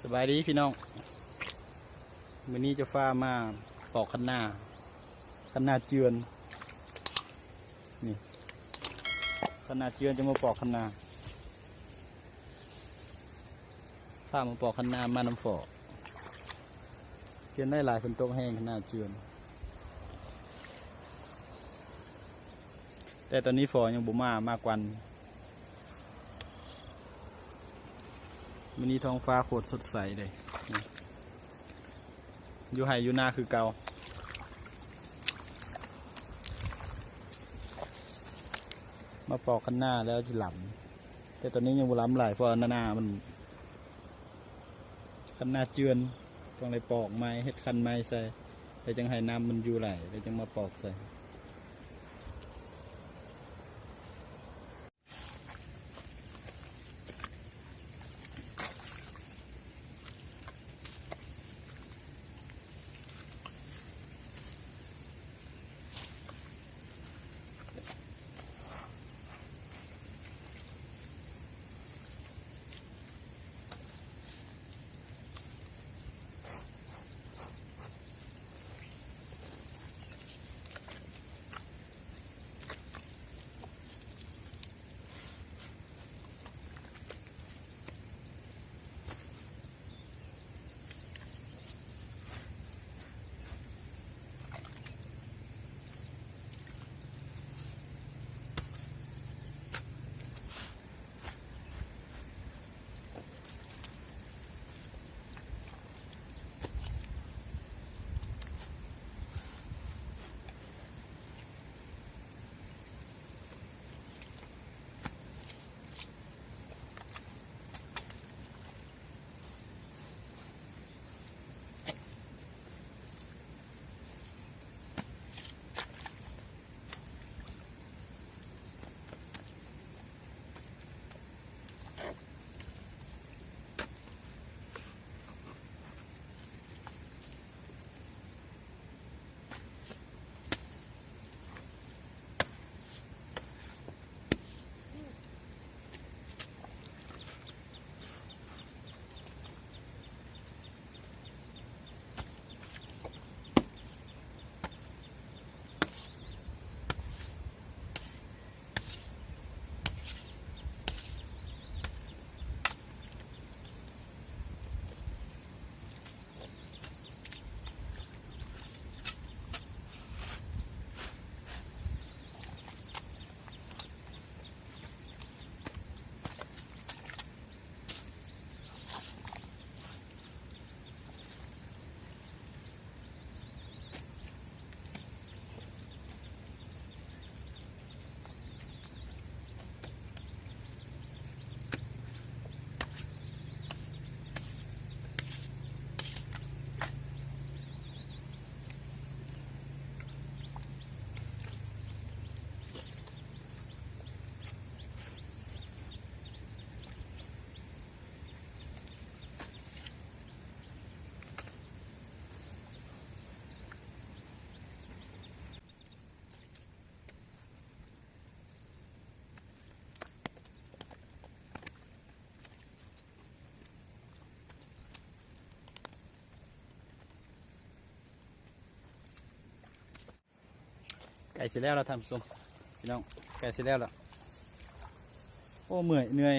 ສະບາຍດີພີ່ນ້ອງ, ມື້ນີ້ຈະພາມາປອກຄັນນາ, ຄັນນາເຈື່ອນ. ນີ້ ຄັນນາເຈື່ອນ ຈະມາປອກຄັນນາ, ພາມາປອກຄັນນາມານຳຝໍ. ເຈື່ອນໄດ້ຫຼາຍ, ຝົນຕົກແຮງ, ຄັນນາເຈື່ອນ. ແຕ່ຕອນນີ້ຝໍຍັງບໍ່ມາ, ມາກວັນ. ມື້ນີ້ທ້ອງຟ້າໂຄດສົດໃສເດ້, ຢູ່ໄຮ່ຢູ່ນາຄືເກົ່າ. ມາປອກຄັນນາແລ້ວຊິຫຼຳ, ແຕ່ຕອນນີ້ຍັງບໍ່ຫຼຳຫຼາຍ ເພາະວ່ານາມັນ ຄັນນາເຈື່ອນ, ຕ້ອງໄດ້ປອກໃໝ່, ເຮັດຄັນໃໝ່ໃສ່ ແລ້ວຈັ່ງໃຫ້ນ້ຳມັນຢູ່ໄຫຼ ແລ້ວຈັ່ງມາປອກໃສ່. ໃກ້ຊິແລ້ວລະທ່ານຜູ້ຊົມ ພີ່ນ້ອງ, ໃກ້ຊິແລ້ວລະ. ໂອ້ ເມື່ອຍເໜື່ອຍ,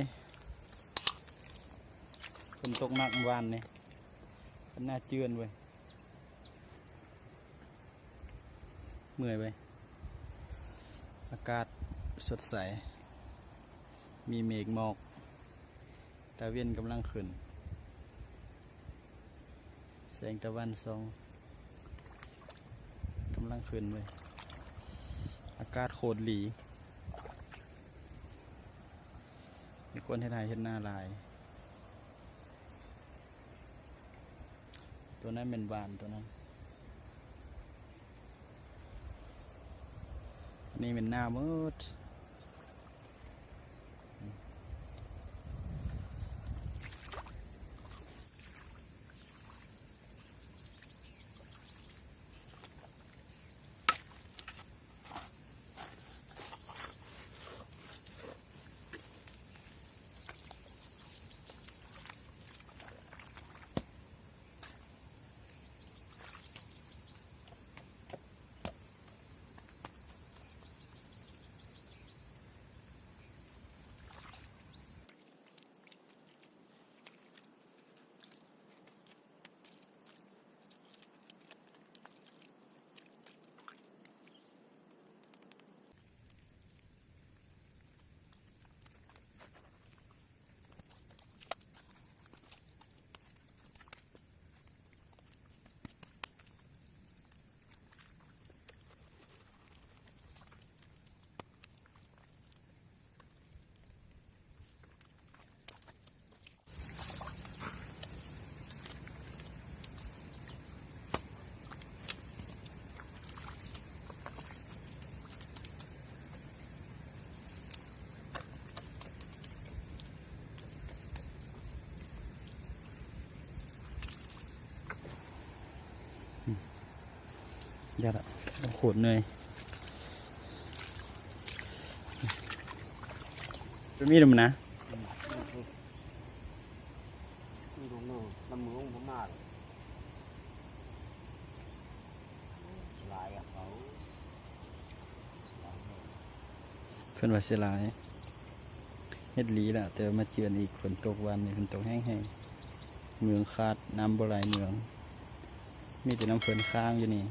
ຝົນຕົກໜັກມື້ວານນີ້, ເປັນໜ້າເຈື່ອນເວີຍ. ເມື່ອຍເວີຍ. ອາກາດສົດໃສ, ມີເມກໝອກ, ຕາເວັນກຳລັງຂຶ້ນ, ແສງຕາວັນສ່ອງກຳລັງຂຶ້ນເວີຍ. ອາກາດໂຄດດີ, ມີຄົນເຮັດໄຮ່ເຮັດນາຫຼາຍ. ຕົວນັ້ນແມ່ນຫວ່ານ, ຕົວນັ້ນ, ອັນນີ້ແມ່ນນາໝົດ. ເ ຢ່າລະ ໂຄດເມື່ອຍ ບໍ່ມີນຳນະ ມັນລົງເນີນ ມັນບໍ່ລົງ ບໍ່ມາ ຫຼາຍອະເຂົາ ເພິ່ນວ່າຊິຫຼາຍ ເຮັດຫຼີແລ້ວ ແຕ່ວ່າມາເຈື່ອນອີກ ຝົນຕົກ ວານນີ້ຝົນຕົກແຮງໆ ເມືອງຂາດ ນ້ຳບໍ່ໄຫຼເມືອງ ມີແຕ່ນ້ຳເພິ່ນຄ້າງຢູ່ນີ້.